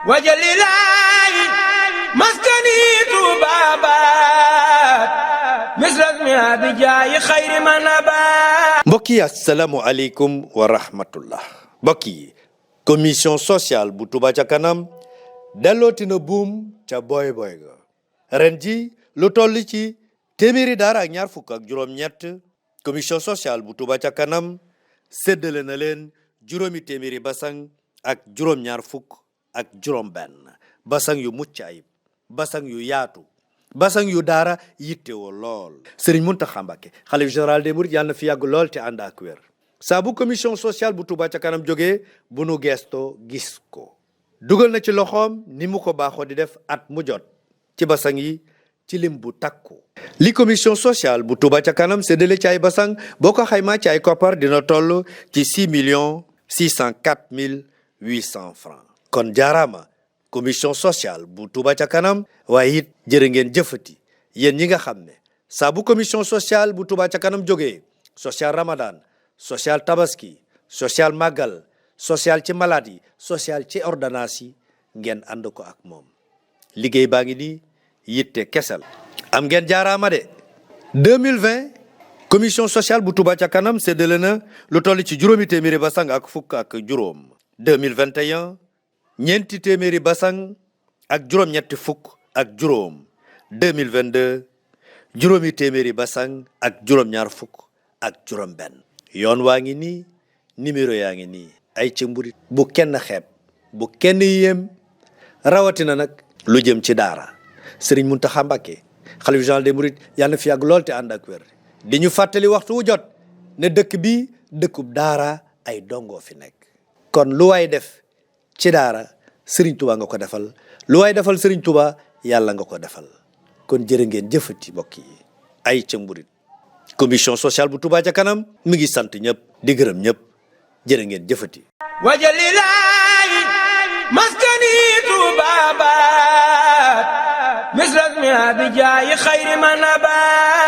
wajalilaayi maskani tuubaabaat misrasmi abijaayi xayri manabaat. mbokk yi asalaamualeykum wa rahmatullah. mbokk yi commission sociale bu Touba ca kanam dellooti na buum ca boy boy ga ren ji lu toll ci téeméeri daara ak ñaar fukk ak juróom-ñett commission sociale bu Touba ca kanam séddale na leen juróomi téeméeri basang ak juróom-ñaar fukk ak juróom-benn basang yu mucc ayib basang yu yaatu basang yu daara yittewoo lool. Serigne Mountakha Mbacké xalif général des mourides yàlla na fi yàgg lool te ànd ak wér saa bu commission sociale bu Touba ca kanam jógee bu nu gestoo gis ko dugal na ci loxoom ni mu ko baaxoo di def at mu jot ci basang yi ci lim bu takku. li commission sociale bu Touba ca kanam séddale ci ay basang boo ko xaymaa ci ay koppar dina toll ci 6,604,800 francs. kon jaaraama commission sociale bu Touba ca kanam waaye it jërë ngeen jëfati yéen ñi nga xam ne saa bu commission sociale bu Touba ca kanam jógee social Ramadan social tabaski social màggal social ci malade yi social ci ordonnance yi ngeen ànd ko ak moom liggéey baa ngi nii yitte kesel am ngeen jaaraama de. 2020 commission sociale bu Touba ca kanam séddale na lu toll ci juróomi téeméeri basang ak fukk ak juróom. 2021 ñeenti téeméeri basang ak juróom-ñetti fukk ak juróom. 2022 juróomi téeméeri basang ak juróom-ñaar fukk ak juróom-benn. yoon waa ngi nii numéro yaa ngi nii ay ci mburit bu kenn xeeb bu kenn yéem rawatina nag lu jëm ci daara. Serigne Mountakha Mbacké xalif général des mourides yàlla na fi yàgg lool te ànd ak wér di ñu fàttali waxtu wu jot ne dëkk bi dëkkub daara ay dongoo fi nekk. kon lu waay def ci daara Serigne Touba nga ko defal lu waay defal Serigne Touba yàlla nga ko defal kon jërë ngeen jëfati mbokk yi ay ca mburit commission sociale bu Touba ca kanam mi ngi sant ñëpp di gërëm ñëpp jërë ngeen jëfati. wajalilaayi maskani tuubaabaat misrasmi abijaayi xayri manabaat.